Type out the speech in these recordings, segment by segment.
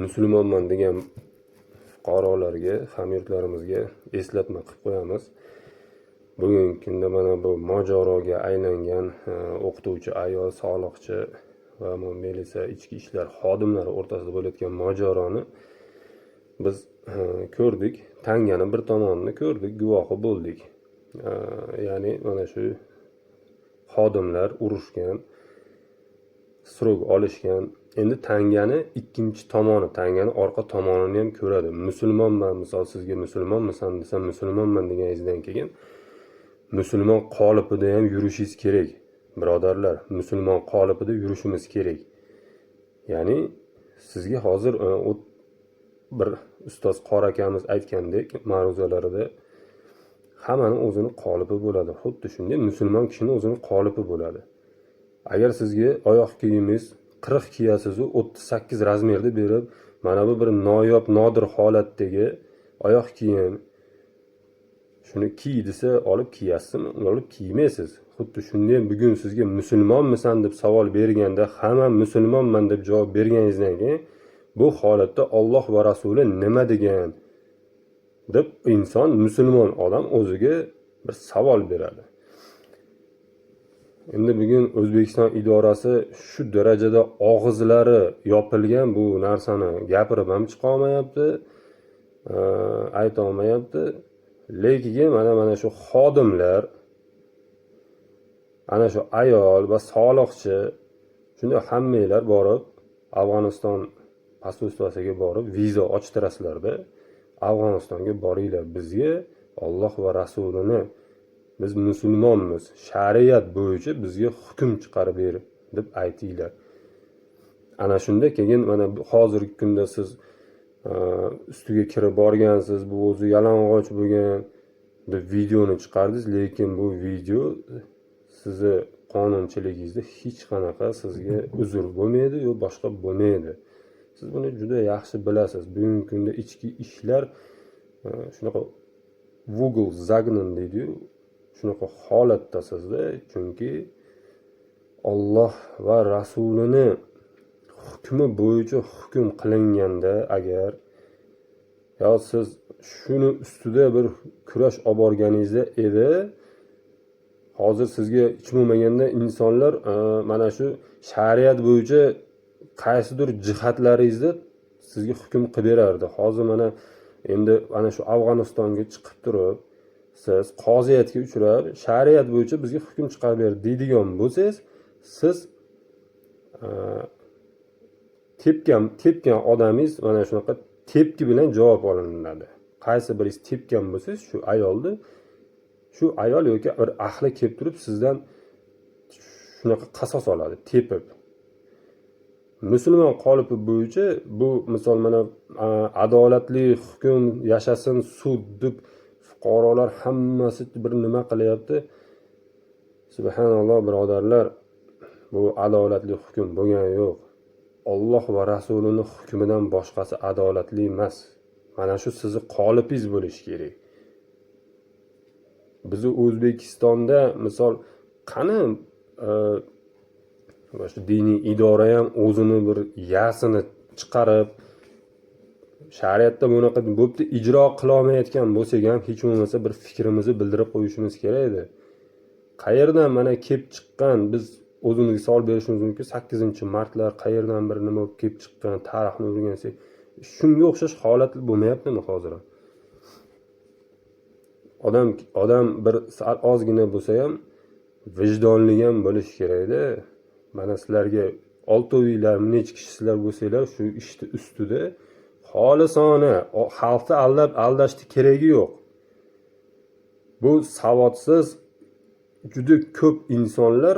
Musulmonman degan fuqarolarga, hamyurtlarimizga eslatma qilib qo'yamiz. Bugungi kunda mana bu mojaroga aylangan o'qituvchi ayol, soliqchi va militsiya, ichki ishlar xodimlari o'rtasida bo'layotgan mojaroni biz ko'rdik. Tangani bir tomonini ko'rdik, guvohi bo'ldik. Ya'ni mana shu xodimlar urushgan, срок olishgan. Endi tangani ikkinchi tomoni, tangani orqa tomonini ham ko'radi. Musulmonman, misol, sizga musulmonmisan desam, musulmonman deganingizdan keyin musulmon qolipida ham yurishingiz kerak, birodarlar. Musulmon qolipida yurishimiz kerak. Ya'ni sizga hozir bir ustoz qori akamiz aytgandek ma'ruzalarida, hammani o'zini qolipi bo'ladi. Xuddi shunday musulmon kishini o'zini qolipi bo'ladi. Agar sizga oyoq kiyimingiz 40 kiyasizu, 38 размер da berib, mana bu bir noyob, nodir holatdagi oyoq kiyim, shuni kiy desa, olib kiyasizmi? Olib kiymaysiz. Xuddi shunday bugun sizga musulmonmisan deb savol berganda, hamma musulmonman deb javob berganingizdan keyin, bu holatda Olloh va rasuli nima degan deb inson, musulmon odam o'ziga bir savol beradi. Endi bugun O'zbekiston idorasi shu darajada og'izlari yopilgan, bu narsani gapirib ham chiqolmayapti, aytolmayapti. Lekin mana shu xodimlar, ana shu ayol va soliqchi, shunday hammanglar borib Afg'oniston посольство siga borib viza ochtirasizlarda, Afg'onistonga boringlar. Bizga Olloh va rasulini, biz musulmonmiz, shariat bo'yicha bizga hukm chiqarib ber deb aytinglar. Ana shunda keyin mana hozirgi kunda siz ustiga kirib borgansiz, bu o'zi yalang'och bo'lgan deb videoni chiqardingiz, lekin bu video sizni qonunchiligingizda hech qanaqa sizga uzr bo'lmaydi yo boshqa bo'lmaydi. Siz buni juda yaxshi bilasiz. Bugungi kunda ichki ishlar shunaqa в угол загнан deydiyu, shunaqa holatdasizda, chunki Olloh va rasulini hukmi bo'yicha hukm qilinganda agar yo siz shuni ustida bir kurash olib borganingizda edi, hozir sizga hech bo'lmaganda insonlar mana shu shariat bo'yicha qaysidir jihatlaringizda sizga hukm qilib berardi. Hozir mana endi ana shu Afg'onistonga chiqib turib, siz qoziyatga uchrab, shariat bo'yicha bizga hukm chiqarib ber deydigan bo'lsangiz, siz tepgan odamingiz mana shunaqa tepki bilan javob olinadi. Qaysi biringiz tepgan bo'lsangiz shu ayolni, shu ayol yoki bir ahli kelib turib sizdan shunaqa qasos oladi tepib. Musulmon qolipi bo'yicha bu, misol, mana adolatli hukm, yashasin sud deb fuqarolar hammasi bir nima qilyapti. Subhanalloh, birodarlar, bu adolatli hukm bo'lgani yo'q. Olloh va rasulini hukmidan boshqasi adolatli emas. Mana shu sizni qolipingiz bo'lishi kerak. Bizni O'zbekistonda, misol, qani mana shu diniy idora ham o'zini bir yasini chiqarib, shariatda bunaqa bo'pti, ijro qilolmayotgan bo'lsak ham, hech bo'lmasa bir fikrimizni bildirib qo'yishimiz kerak edi. Qayerdan mana kelib chiqqan, biz o'zimizga savol berishimiz mumkin, 8-martlar qayerdan bir nima bo'lib kelib chiqqan? Tarixni o'rgansak, shunga o'xshash holat bo'lmayaptimi hozir ham? Odam bir sal ozgina bo'lsa ham vijdonli ham bo'lishi kerakda. Mana sizlarga oltovinglar, necha kishi sizlar bo'lsanglar, shu ishni ustida xolisona xalqni aldab, aldashni keragi yo'q. Bu savodsiz juda ko'p insonlar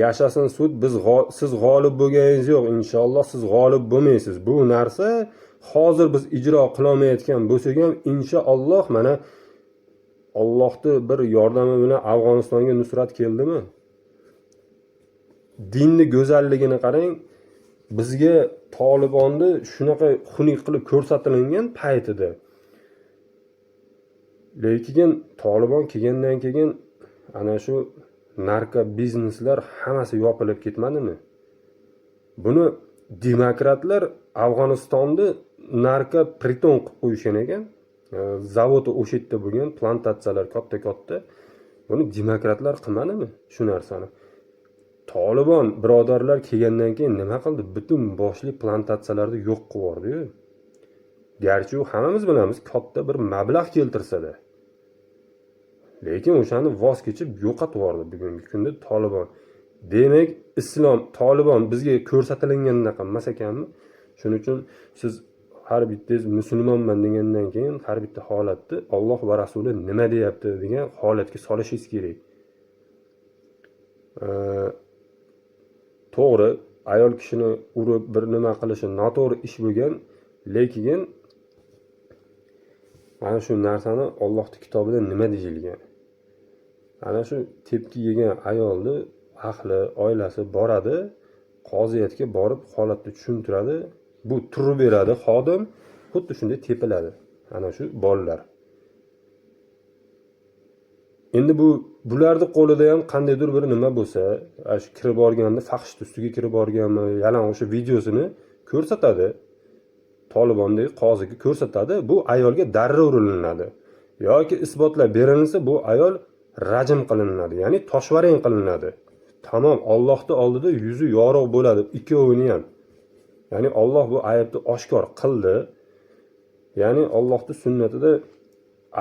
yashasin sud, biz siz g'olib bo'lganingiz yo'q, inshaalloh siz g'olib bo'lmaysiz. Bu narsa hozir biz ijro qilolmayotgan bo'lsak ham, inshaalloh mana Ollohni bir yordami bilan Afg'onistonga nusrat keldimi? Dinni go'zalligini qarang. Bizga Tolibonni shunaqa xunuk qilib ko'rsatilingan paytida, lekin Tolibon kelgandan keyin ana shu narko bizneslar hammasi yopilib ketmadimi? Buni Demokratlar Afg'onistonni наркопритон qilib qo'yishgan ekan. Zavodi o'sha yerda bo'lgan, plantatsiyalar katta-katta. Buni demokratlar qilmadimi shu narsani? Tolibon birodarlar kelgandan keyin nima qildi? Butun boshli plantatsiyalarni yo'q qilib yubordi-yu. Garchi u hammamiz bilamiz, katta bir mablag' keltirsa-da. Lekin o'shani voz kechib yo'qotib yubordi bugungi kunda Tolibon. Demak, islom Tolibon bizga ko'rsatilgandaqa emas ekanmi? Shuning uchun siz har bittangiz musulmonman degandan keyin har bitta holatni Alloh va Rasuli nima deyapti degan holatga solishingiz kerak. To'g'ri, ayol kishini urib bir nima qilishi noto'g'ri ish bo'lgan, lekin mana shu narsani Allohning kitobida nima deyilgan? Ana shu tepki yegan ayolni ahli, oilasi boradi, qoziyatga borib holatni tushuntiradi. Bu turib beradi xodim, xuddi shunday tepiladi ana shu bolalar. Endi bu bularni qo'lida ham qandaydir bir nima bo'lsa, shu kirib borganda fahshni ustiga kirib borganmi, yalang o'sha videosini ko'rsatadi. Tolibondagi qoziga ko'rsatadi, bu ayolga darrov urilinadi. Yoki isbotlar berilsa, bu ayol rajm qilinadi, ya'ni toshvarang qilinadi. Tamom, Allohning oldida yuzi yorug' bo'ladi ikkovini ham. Ya'ni Alloh bu aybni oshkor qildi. Ya'ni Allohning sunnatida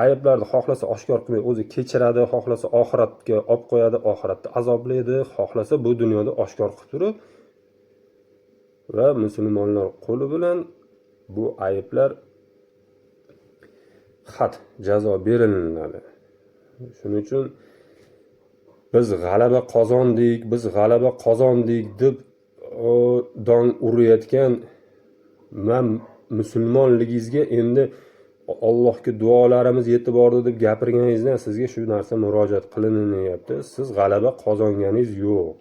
ayblarni xohlasa oshkor qilmay o'zi kechiradi, xohlasa oxiratga olib qo'yadi, oxiratda azoblaydi, xohlasa bu dunyoda oshkor qilib turib va musulmonlar qo'li bilan bu ayblar had jazo berilinadi. Shuning uchun biz g'alaba qozondik, biz g'alaba qozondik deb dong urayotgan man musulmonligingizga endi Allohga duolarimiz yetib bordi deb gapirganingizdan sizga shu narsa murojaat qilinyapti. Siz g'alaba qozonganingiz yo'q.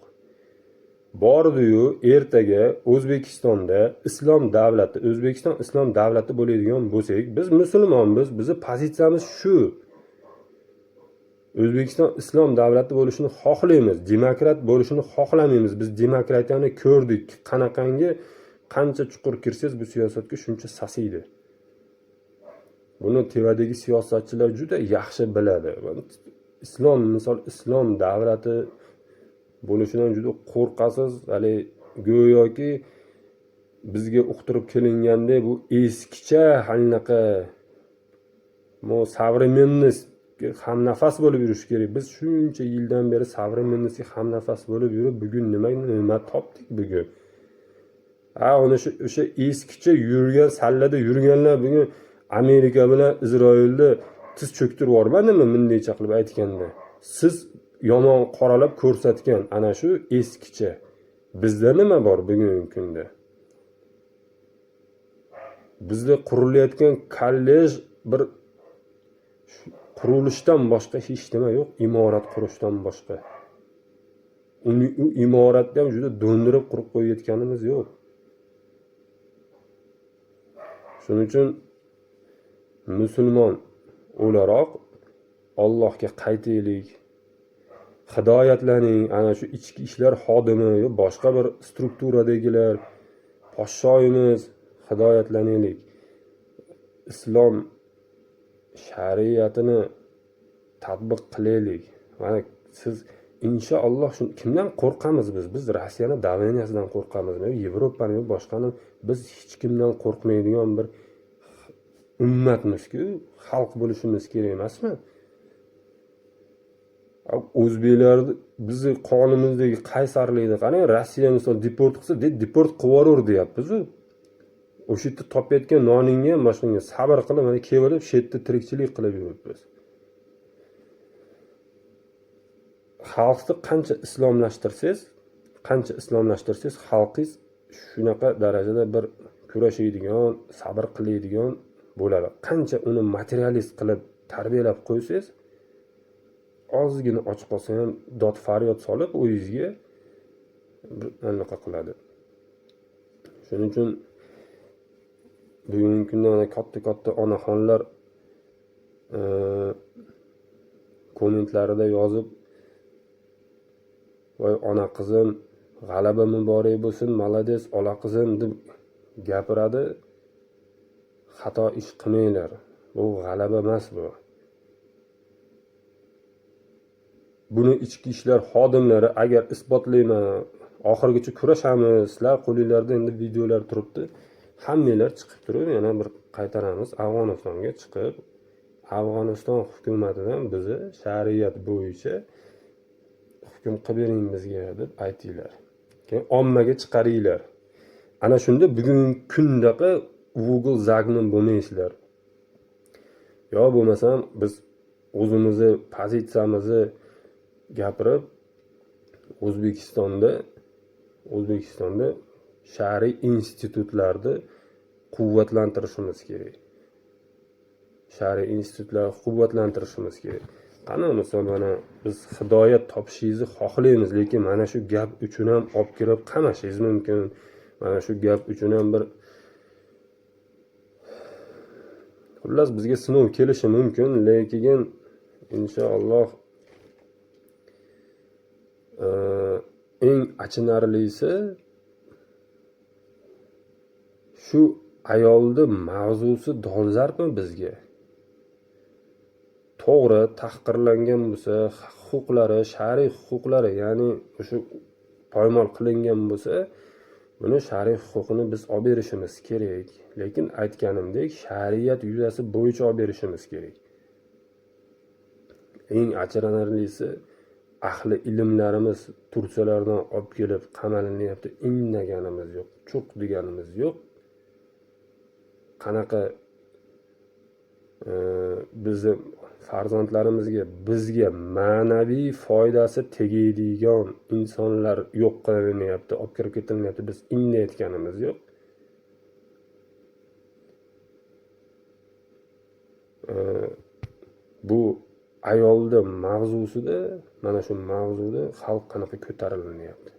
Bordi-yu ertaga O'zbekistonda islom davlati, O'zbekiston islom davlati bo'ladigan bo'lsak, biz musulmonmiz, bizni pozitsiyamiz shu. O'zbekiston islom davlati bo'lishini xohlaymiz, demokrat bo'lishini xohlamaymiz. Biz demokratiyani ko'rdik, qanaqangi qancha chuqur kirsangiz bu siyosatga shuncha sasiydi. Buni tevadagi siyosatchilar juda yaxshi biladi. Islom, misol, islom davlati bo'lishidan juda qo'rqasiz, hali go'yoki bizga uqtirib kelingandek bu eskicha anaqa современность hamnafas bo'lib yurish kerak. Biz shuncha yildan beri современность ga hamnafas bo'lib yurib, bugun nima topdik bugun? Ha, uni shu o'sha eskicha yurgan sallada yurganlar bugun Amerika bilan Isroilni tiz cho'ktirib yubormadimi bundaycha qilib aytganda? Siz yomon qoralab ko'rsatgan ana shu eskicha. Bizda nima bor bugungi kunda? Bizda qurilayotgan kollej bir qurilishdan boshqa hech nima yo'q, imorat qurishdan boshqa. Uni u imoratni ham juda do'ndirib qurib qo'yayotganimiz yo'q. Shuning uchun musulmon o'laroq Allohga qaytaylik, hidoyatlaning. Ana shu ichki ishlar xodimi yo boshqa bir strukturadagilar, podshoyimiz, hidoyatlanaylik. Islom shariatini tatbiq qilaylik. Mana siz inshaalloh shu kimdan qo'rqamiz biz? Biz Rossiyani давления sidan qo'rqamizmi, Yevropani yo boshqani? Biz hech kimdan qo'rqmaydigan bir ummatmizku, xalq bo'lishimiz kerak emasmi? O'zbeklarni bizni qonimizdagi qaysarlikni qarang. Rossiya misol deport qilsa, deport qilib yuboraver deyapmizu. O'sha yerda topayotgan noningga ham boshqangga sabr qilib, mana kelib shu yerda tirikchilik qilib yuribmiz. Xalqni qancha islomlashtirsangiz, qancha islomlashtirsangiz, xalqingiz shunaqa darajada bir kurashadigan, sabr qiladigan bo'ladi. Qancha uni materialist qilib tarbiyalab qo'ysangiz, ozgina och qolsa ham dod faryod solib o'zingizga bir anaqa qiladi. Shuning uchun bugungi kunda mana katta katta onaxonlar kommentlarida yozib, voy ona qizim, G'alaba muborak bo'lsin, молодец, ola qizim deb gapiradi. Xato ish qilmanglar. Bu g'alaba emas bu. Buni ichki ishlar xodimlari agar isbotlayman, oxirigacha kurashamiz, sizlar qo'linglarda endi videolar turibdi. Hammanglar chiqib turib, yana bir qaytaramiz, Afg'onistonga chiqib, Afg'oniston hukumatidan bizni shariat bo'yicha hukm qilib bering bizga deb aytinglar. Keyin ommaga chiqaringlar. Ana shunda bugungi kundaqa Google zagni bo'lmaysizlar. Yo bo'lmasam biz o'zimizni pozitsiyamizni gapirib, O'zbekistonda shariy institutlarni quvvatlantirishimiz kerak. Shariy institutlarni quvvatlantirishimiz kerak. Qani misol mana biz hidoyat topishingizni xohlaymiz, lekin mana shu gap uchun ham olib kirib qamashingiz mumkin. Mana shu gap uchun ham bir xullas bizga sinov kelishi mumkin, lekin inshaalloh eng achinarlisi shu ayolni mavzusi dolzarbmi bizga? To'g'ri, tahqirlangan bo'lsa, huquqlari, shariy huquqlari, ya'ni o'sha poymol qilingan bo'lsa, buni shariy huquqini biz olib berishimiz kerak. Lekin aytganimdek, shariat yuzasi bo'yicha olib berishimiz kerak. Eng achinarlisi ahli ilmlarimiz tursalardan olib kelib qamalinyapti, indaganimiz yo'q, chuq deganimiz yo'q. Qanaqa bizni farzandlarimizga, bizga ma'naviy foydasi tegadigan insonlar yo'q qilinyapti, olib kirib ketilyapti, biz indayotganimiz yo'q. Bu ayolni mavzusida, mana shu mavzuda xalq qanaqa ko'tarilyapti.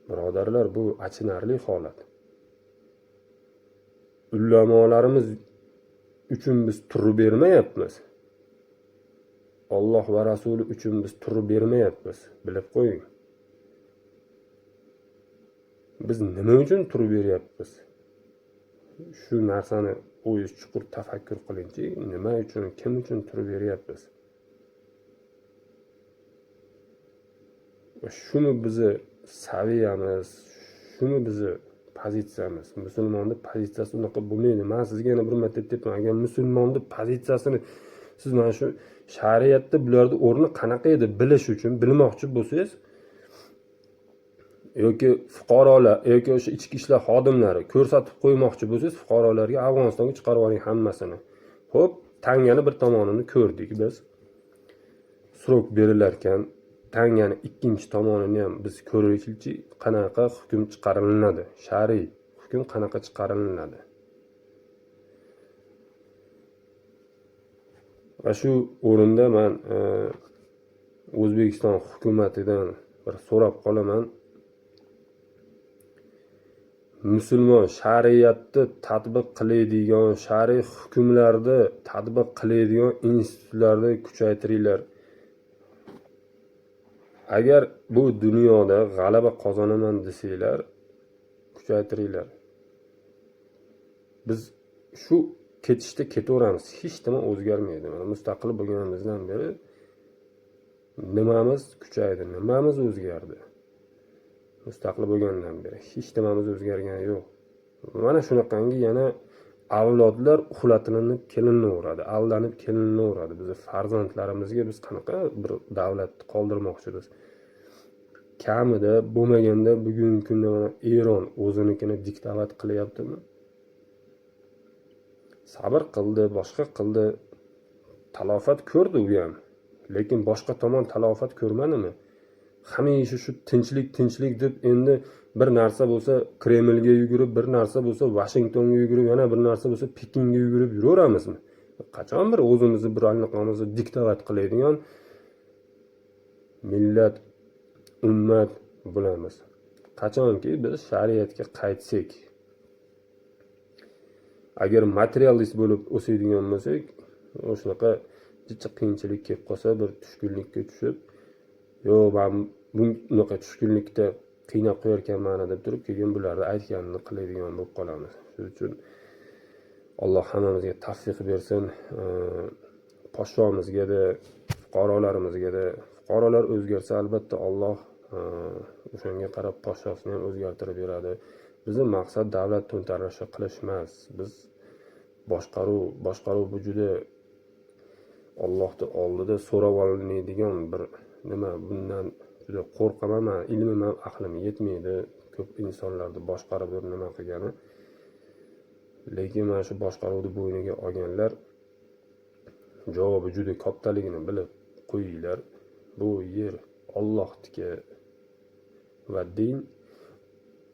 Birodarlar, bu achinarli holat. Ulamolarimiz uchun biz turib bermayapmiz. Alloh va Rasuli uchun biz turib bermayapmiz. Bilib qo'ying. Biz nima uchun turib beryapmiz? Shu narsani o'zingiz chuqur tafakkur qilingchi, nima uchun, kim uchun turib beryapmiz? Shuni bizni saviyamiz, shuni bizni pozitsiyamiz. Musulmonni pozitsiyasi unaqa bo'lmaydi. Men sizga yana bir marta aytyapman, agar musulmonni pozitsiyasini siz mana shu shariatda bularning o'rni qanaqa edi bilish uchun bilmoqchi bo'lsangiz, yoki fuqarolar yoki o'sha ichki ishlar xodimlari ko'rsatib qo'ymoqchi bo'lsangiz, fuqarolarga Afg'onistonga chiqarib yuboring hammasini. Xo'p, tangani bir tomonini ko'rdik biz. Srok berilar ekan, tangani ikkinchi tomonini ham biz ko'raylikchi, qanaqa hukm chiqarilinadi, shariy hukm qanaqa chiqarilinadi. Va shu o'rinda men O'zbekiston hukumatidan bir so'rab qolaman. Musulmon shariatni tatbiq qiladigan, shariy hukmlarni tatbiq qiladigan institutlarni kuchaytiringlar. Agar bu dunyoda g'alaba qozonaman desanglar, kuchaytiringlar. Biz shu ketishda ketaveramiz, hech nima o'zgarmaydi. Mana mustaqil bo'lganimizdan beri nimamiz kuchaydi, nimamiz o'zgardi? Mustaqil bo'lgandan beri hech nimamiz o'zgargani yo'q. Mana shunaqangi yana avlodlar uxlatilinib kelinaveradi, aldanib kelinaveradi. Bizni farzandlarimizga biz qanaqa bir davlat qoldirmoqchimiz? Kamida bo'lmaganda bugungi kunda mana Eron o'zinikini diktovat qilyaptimi? Sabr qildi, boshqa qildi, talofat ko'rdi u ham. Lekin boshqa tomon talofat ko'rmadimi? Hamisha shu tinchlik, tinchlik deb endi bir narsa bo'lsa Kremlga yugurib, bir narsa bo'lsa Washingtonga yugurib, yana bir narsa bo'lsa Pekinga yugurib yuraveramizmi? Qachon bir o'zimizni bir anaqamizni diktovat qiladigan millat, ummat bo'lamiz? Qachonki biz shariatga qaytsak, agar materialist bo'lib o'sadigan bo'lsak, shunaqa jicha qiyinchilik kelib qolsa, bir tushkunlikka tushib, yo'q, men bunaqa tushkunlikda Qiynab qo'yarkan mani deb turib, keyin bularni aytganini qiladigan bo'lib qolamiz. Shuning uchun Alloh hammamizga tavfiq bersin. Podshomizga-da, fuqarolarimizga-da. Fuqarolar o'zgarsa, albatta Alloh o'shanga qarab podshosini ham o'zgartirib beradi. Bizni maqsad davlat to'ntarishi qilish emas. Biz boshqaruv bu juda Allohni oldida so'rab olinadigan bir nima. Bundan juda qo'rqaman man. Ilmim ham, aqlim yetmaydi ko'p insonlarni boshqarib bir nima qilgani. Lekin mana shu boshqaruvni bo'yniga olganlar javobi juda kattaligini bilib qo'yinglar. Bu yer Ollohniki va din,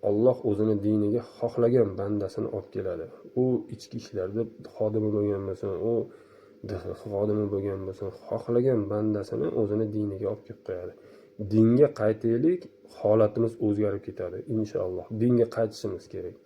Olloh o'zini diniga xohlagan bandasini olib keladi. U ichki ishlarda xodimi bo'lgan bo'lsin, u DXX xodimi bo'lgan bo'lsin, xohlagan bandasini o'zini diniga olib kelib qo'yadi. Dinga qaytaylik, holatimiz o'zgarib ketadi, inshaalloh. Dinga qaytishimiz kerak.